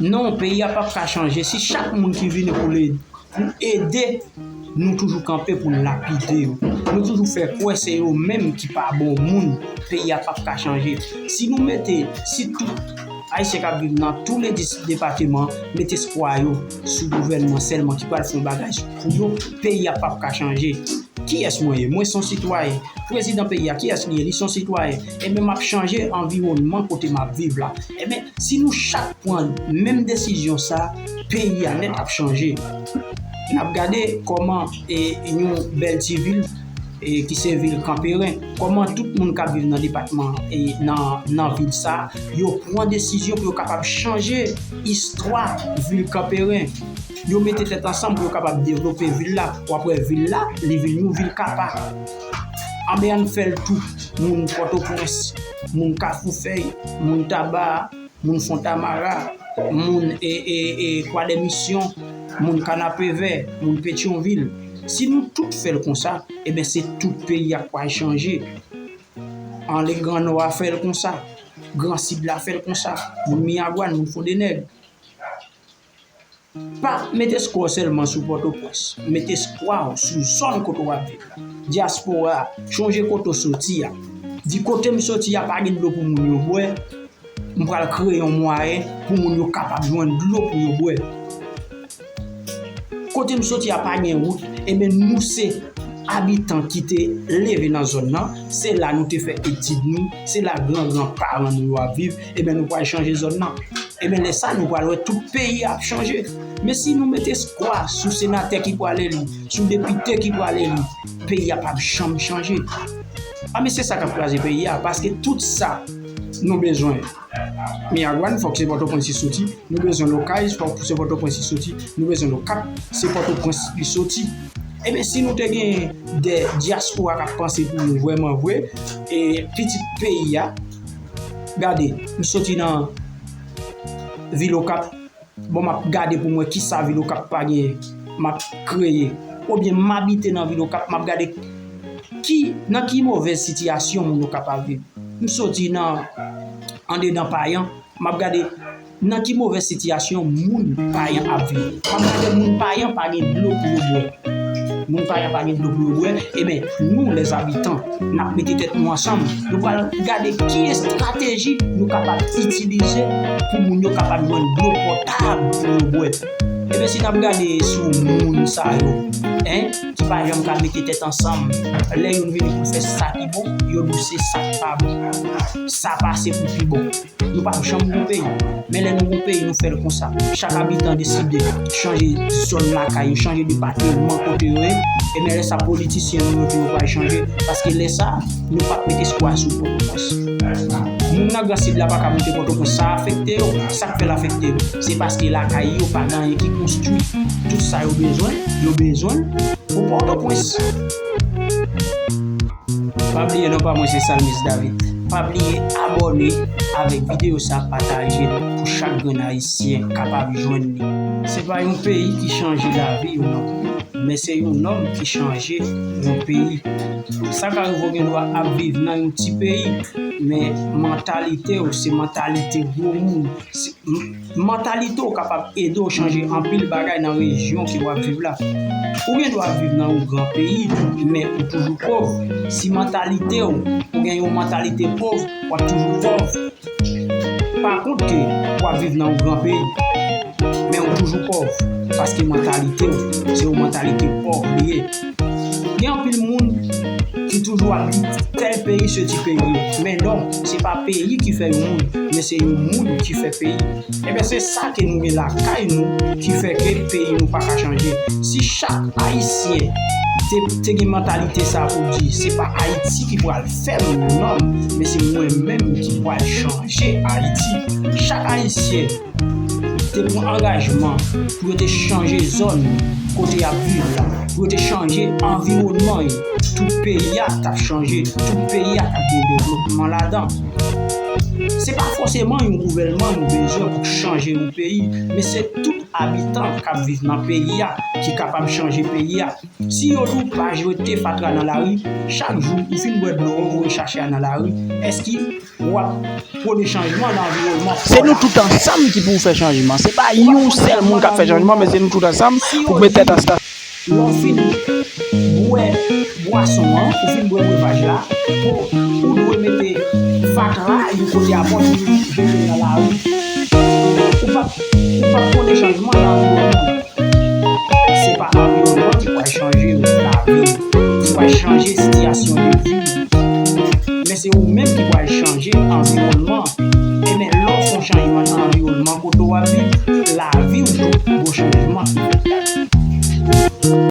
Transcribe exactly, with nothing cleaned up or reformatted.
Non, peyi a p ap ka chanje si chak moun ki vini pou l ede, pou ede, nou toujou kanpe pou n lapide yo. Nou toujou fè kwè se yo menm ki pa bon moun, peyi a p ap ka chanje. Si nou mete, si tout Ayisyen k ap viv nan tou le dis depateman met espwa yo sou gouvènman sèlman ki pral fè yon bagay pou yo, peyi a p ap ka chanje. Kiyès mwen ye? Mwen se yon sitwayen. Prezidan peyi a, kiyès li ye? Li se yon sitwayen. Ebyen, m ap chanje anviwònman kote m ap viv la. Ebyen, si nou chak pran menm desizyon sa, peyi a nèt ap chanje. N ap gade kòman, e, yon bèl ti vil, e, ki se vil Kanperen, kòman tout moun k ap viv nan depatman, e, nan, nan vil sa, yo pran desizyon pou yo kapab chanje istwa vil Kanperen. Yo mete tèt ansanm pou yo kapab devlope vil la. W ap wè vil la, li vin yon vil kapa. Anben, ann fè l tou. Moun Pòtoprens, moun Kafoufèy, moun Taba, moun Fontamara, moun, e, e, e, Kwadèmisyon, moun Kanapevè, moun Petyonvil. Si nou tout fè l konsa, ebyen, se tout peyi a k pral chanje. Ann Gran Nò a fè l konsa. Gran Sid la fè l konsa. Moun Miyagwàn, moun Fondenèg. Pa mete espwa w sèlman sou Pòtoprens. Mete espwa w sou zòn kote w ap viv la. Dyaspora, chonje kote w soti a. Di kote m soti a pa gen dlo pou moun yo bwè. M pral kreye yon mwayen pou moun yo kapab jwenn dlo pou yo bwè. Kote m soti a pa gen wout, ebyen nou se abitan ki te leve nan zòn nan, se la nou te fè etid nou, se la gran gran paran nou yo ap viv, ebyen nou pral chanje zòn nan. Ebyen lè sa nou pral wè tout peyi a ap chanje. Men si nou mete espwa sou senatè ki pral eli, sou depite ki pral eli, peyi a p ap janm chanje. A men se sa k ap kraze peyi a, paske tout sa nou bezwen. Miyagwàn, fòk se Pòtoprens li soti. Nou bezwen Lokay, fòk se Pòtoprens li soti. Nou bezwen Lokap, se Pòtoprens li soti. Ebyen, si nou te gen de dyaspora k ap panse pou nou vrèman vre, e pitit peyi a, gade, m soti nan vil Okap, bon, m ap gade pou m wè kisa vil Okap pa genyen, m ap kreye. Oubyen m abite nan vil Okap, m ap gade ki, nan ki movèz sitiyasyon moun Okap ap viv. M soti nan, andedan Payan, m ap gade nan ki movèz sitiyasyon moun Payan ap viv. M ap gade moun Payan pa gen dlo pou yo bwè. Moun Payan pa gen dlo pou yo bwè. Ebyen, nou, lèzabitan, n ap mete tèt nou ansanm. Nou pral gade ki estrateji nou kapab itilize pou moun yo kapab jwenn dlo potab pou yo bwè. Ebyen, si n ap gade sou moun sa yo, en, ki pa janm ka mete tèt ansanm, lè youn vini pou fè sa ki bon, yo di w se sa k pa bon. Sa pase pou pi bon. Nou p ap janm gon peyi. Men lè nou gon peyi, nou fè l konsa. Chak abitan deside chanje zòn lakay yo, chanje depatman kote yo ye. Ebyen lè sa politisyen nou yo tou yo pral chanje. Paske lè sa, nou p ap met espwa sou Pòtoprens. Moun nan Gran Sid la pa ka moute Pòtoprens, sa afekte yo. Sa k fè l afekte yo? Se paske lakay yo pa gen anyen ki konstwi. Tout sa yo bezwen, yo bezwen l pou Pòtoprens. Pa bliye non pa mwen se Salmis David. Pa bliye abòne avèk videyo sa, pataje l pou chak grenn ayisyen kapab jwenn li. Se pa yon peyi ki chanje lavi w non, men se yon nonm ki chanje yon peyi. Sa ka rive w gen dwa ap viv nan yon ti peyi, men mantalite w se mantalite gwo moun. Se M-, mantalite w kapab ede w chanje anpil bagay nan rejyon ke w ap viv la. Ou gen dwa ap viv nan yon gran peyi, men ou toujou pòv. Si mantalite w, ou gen yon mantalite pòv, w ap toujou pòv. Pa kont ke w ap viv nan yon gran peyi, men ou toujou pòv, paske mantalite w, se yon mantalite pòv li ye. Gen anpil moun ki toujou ap di tèl peyi se ti peyi yo. Men non, se pa peyi ki fè yon moun, men se yon moun ki fè peyi. Ebyen, se sa ke nou gen lakay nou ki fè ke peyi nou pa ka chanje. Si chak Ayisyen te, te gen mantalite sa pou di, se pa Ayiti ki pral fè m yon nonm, men se mwen menm ki pral chanje Ayiti. Chak Ayisyen te pran angajman pou yo te chanje zòn kote y ap viv la, pou yo te chanje anviwònman yo, tout peyi a t ap chanje, tout peyi a t ap gen devlopman ladan. Se pa fòseman yon gouvènman nou bezwen pou chanje yon peyi, men se tout abitan k ap viv nan peyi a ki kapab chanje peyi a. Si yo di w pa jete fatra nan lari, chak jou ou fin bwè dlo an, ou voye chache a nan lari, èske w ap pwone chanjman nan anviwònman? Se nou tout ansanm ki pou fè chanjman. Se pa yon sèl moun k ap fè chanjman, men se nou tout ansanm pou mete tèt ansanm. Lè w fin bwè bwason an, ou fin bwè brevaj la, bon, ou dwe mete fatra yon kote apre, ou jete l nan lari. Ou p ap, ou p ap pwone chanjman nan anviwònman. Se pa anviwònman ki pral chanje lavi w, ki pral chanje sitiyasyon de vi w. Men se ou menm ki pral chanje anviwònman. Ebyen, lè w fè yon chanjman nan anviwònman kote w ap viv, lavi w tou gon chanjman ki fèt ladan l.